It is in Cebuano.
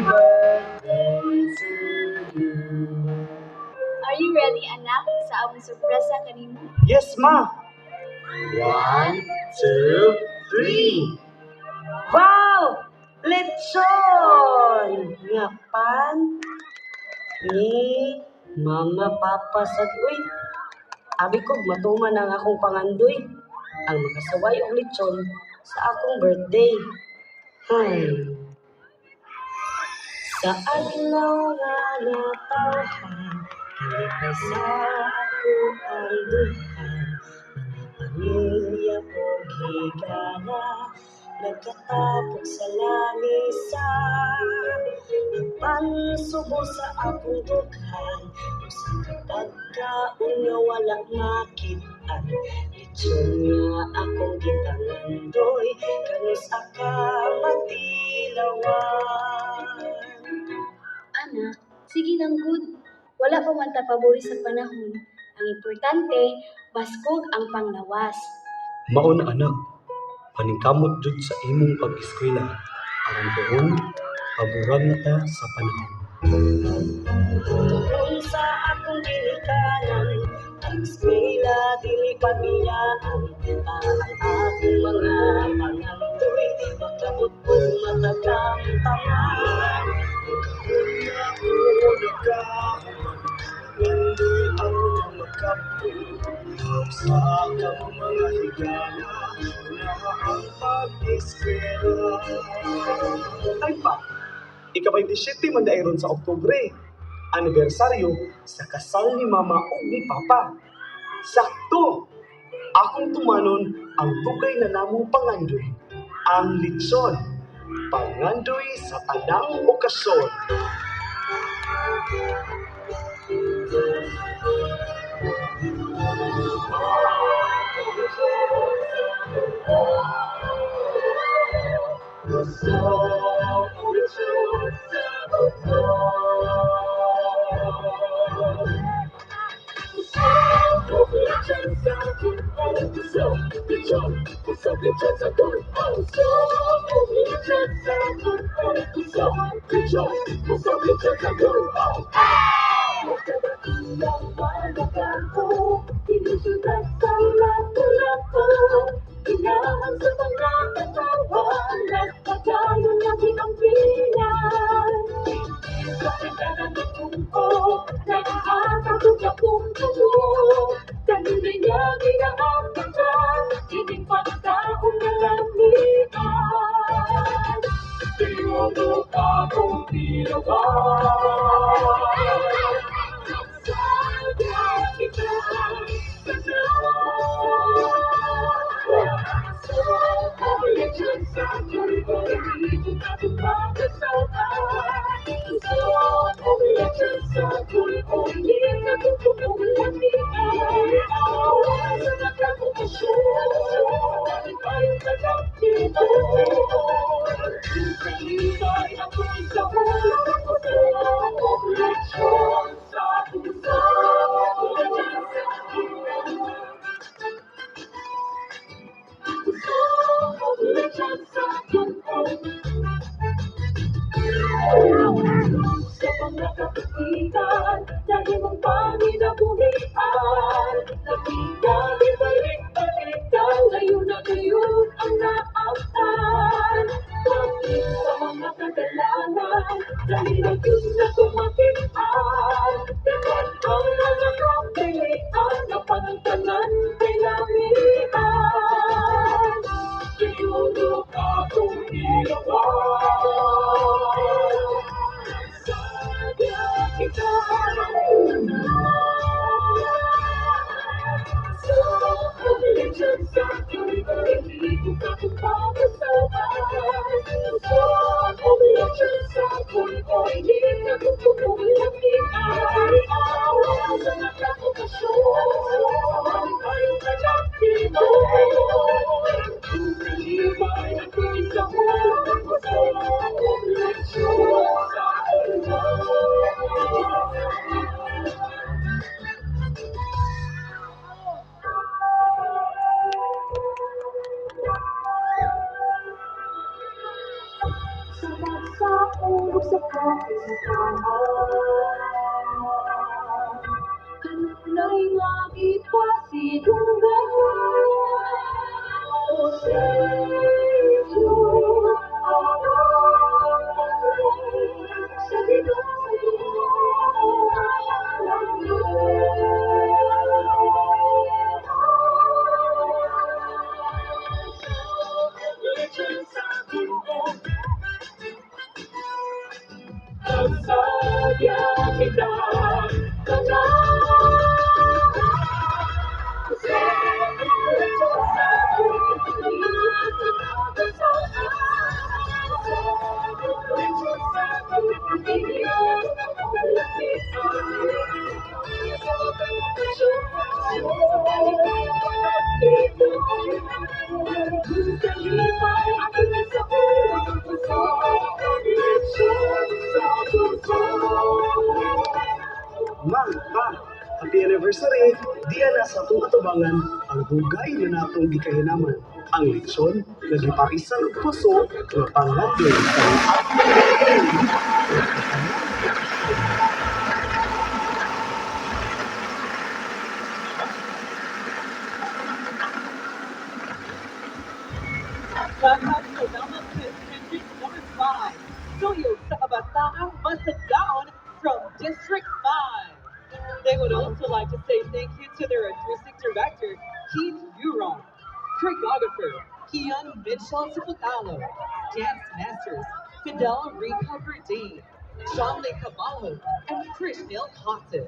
Birthday to you. Are you ready, anak, sa among sorpresa kanimo? Yes, Ma. One, two, three. Wow! Lechon! Nga pan ni Mama, Papa sad uy. Abi ko matuman ang akong pangandoy. Ang makasaway og lechon sa akong birthday. Hay. Sa adlaw nga natawhan, kalipay sa ako ang dughan. Mga pamilya ug higala, nagkatapok sa lamisa. Apan subo sa akong dughan, usa ka pagkaon nga wala makit-an. Lechon nga akong gipangandoy, kanus-a ka matilawan. Anak, sige lang gud. Wala pa man ta pabori sa panahon. Ang importante, baskog ang panglawas. Mao na, anak, paningkamot jud sa imong pag-eskwela aron tuon paboran na ta sa panahon. Tuon sa akong ginikanan, ang eskwela dili pabiyaan, para ang akong mga pangandoy makabot ug matagamtaman. Karon na ko nakahuman, ngandoy ako nga makapulong sa akong mga higala, unaha ang pag-eskwela. Ay pa, ika-27 man diay ron sa Oktubre, anibersaryo sa kasal ni Mama ug ni Papa. Sakto! Akong tumanon ang dugay na namong pangandoy, ang litson. Pangandoy sa tanang okasyon. Sa kapistahan. Kanunay nga gipasidunggan. O Saint Jude, sa Ginoo Lechon sa tinuod. Pagsadya kita tanan. Lechon sa Lechon sa Kalipay ako sa puso. Lechon sa puso. Ma, pa, happy anniversary! Diya na sa atong atubangan ang dugay na natong gikahinaman. Ang lechon nga giparisan og puso nga pangandoy sa Daghang salamat to District Number 5, Suyog sa Kabataang Masagaon from District 5. They would also like to say thank you to their artistic director, Keith Huron, choreographer, Kian Mitchell Siputalo, dance masters, Fidel Rica Berdine, John Lee Caballo, and Krishnil Cotton.